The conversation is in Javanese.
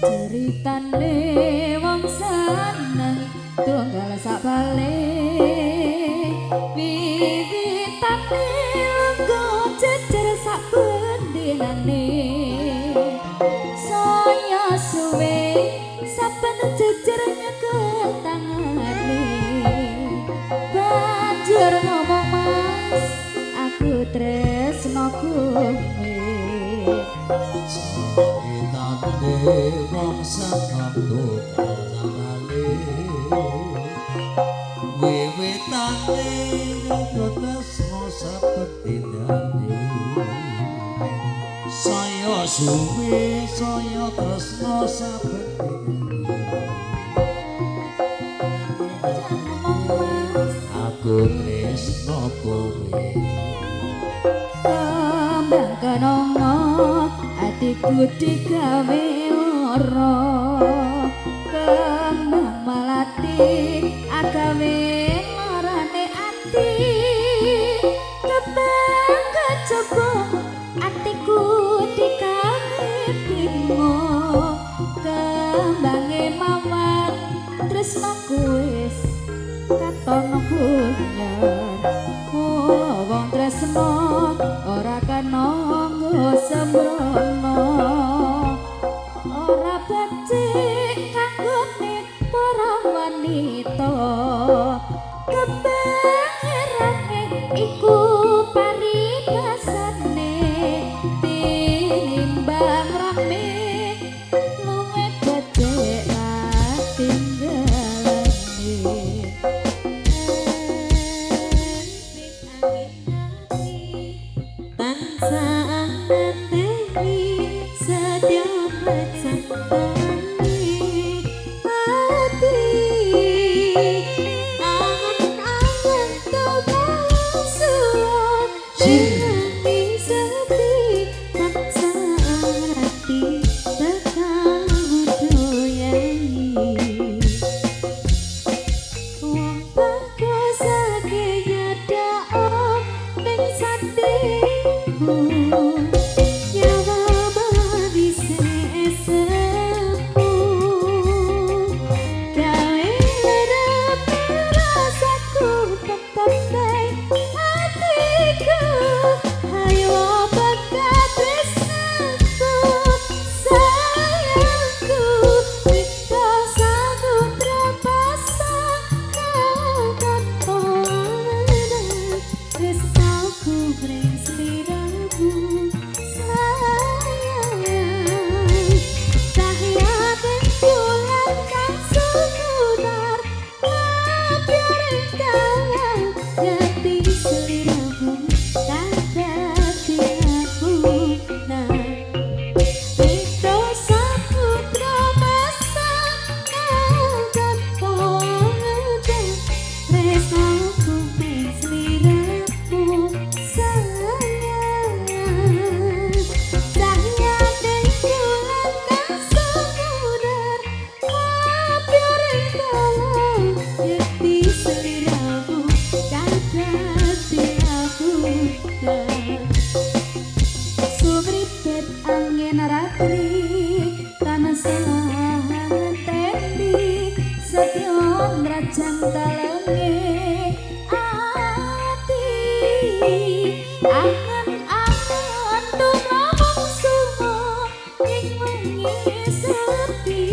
Ceritane wong seneng tunggal sak bale, wiwitane lungguh jejer sak bendinane. Saya suwe saben jejer nyekel tangane, banjur ngomong mas aku tresno kowe. Ceritane wong seneng tunggal sak bale, wiwitane lungguh tresno saben dinane. Saya suwe saya tresno saben dinane. Aku tresno kowe. Kembang kenongo atiku digawe lara, kembang melati agawe larane ati, kembang kecubung atiku digawe bingung, kembange mawar tresnoku wis katon bunyar. Wong tresno ora kena nggo sembrono, ora becik kanggone para wanita. Kembang iku paribasane tinimbang rame luwe becik ra tinggalane. Tansah ngenteni sedya pecantane ati, angen-angen tumrap suwun wengi sepi. Tansah ngerti bakal budayai wong bagus nyedhak ning satiku. Nyawa manis esempu gawe lerep rasaku tetep ning atiku. Hayo pekat tresnaku sayangku, Wita samudra pasang tanpa tresnaku mring sliramu sayang. Cahyaning bulan kang sumunar mabyar dalan ngerti sliramu kang dadi apunan. Wita samudra pasang tanpa tresnaku mring sliramu sayang. Cahyaning bulan kang sumunar mabyar dalan ngerti sliramu kang dadi apunan. Sumripet angin ratri tansah ngenteni setya nrajang talenge ati. Angen-angen tumrap sumo ing wengi sepi.